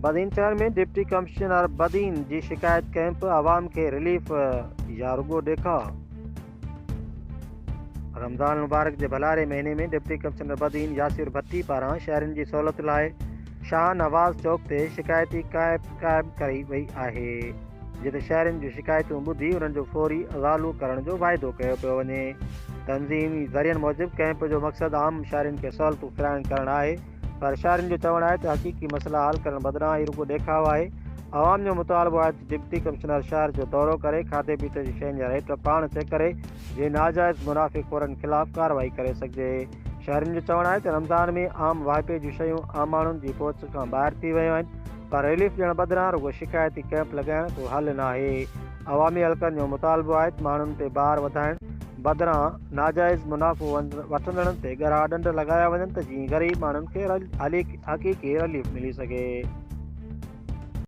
بدين شهر ۾ deputy commissioner Badin جي شڪايت ڪئمپ، عوام کي رليف يا رڳو ڏيکاء؟ رمضان المبارڪ جي ڀلاري مهيني ۾ ڊپٽي ڪمشنر بدين ياسر ڀٽي پاران شهرين جي سهولت لاء شاهنواز چوڪ تي شڪايتي ڪئمپ قائم ڪئي وئي آهي، جتي شهرين جون شڪايتون ٻڌي انهن جو فوري ازالو ڪرڻ جو واعدو ڪيو پيو وڃي. تنظيمي ذريعن موجب ڪئمپ جو مقصد عام شهرين کي سهولتون فراهم ڪرڻ آهي، پر شهرين جو چوڻ آهي ته حقيقي مسئلا حل ڪرڻ بدران هي رڳو ڏيکاء آهي. عوام جو مطالبو آهي ته ڊپٽي ڪمشنر شهر جو دورو ڪري کاڌي پيتي جي شين جا ريٽ پاڻ چيڪ ڪري جي ناجائز منافعي خورن خلاف ڪارروائي ڪري سگهجي. شهرين جو چوڻ آهي ته رمضان ۾ عام واهپي جون شيون عام ماڻهن جي پهچ کان ٻاهر ٿي ويون آهن پر رليف ڏيڻ بدران رڳو شڪايتي ڪئمپ لڳائڻ ڪو حل ناهي. عوامي حلقن جو مطالبو آهي ته ماڻهن تي بار وڌائڻ بدران ناجائز منافعو وٺندڙن تي ڳرا ڏنڊ لڳايا وڃن ته جيئن غريب ماڻهن کي حقيقي رليف ملي سگهي.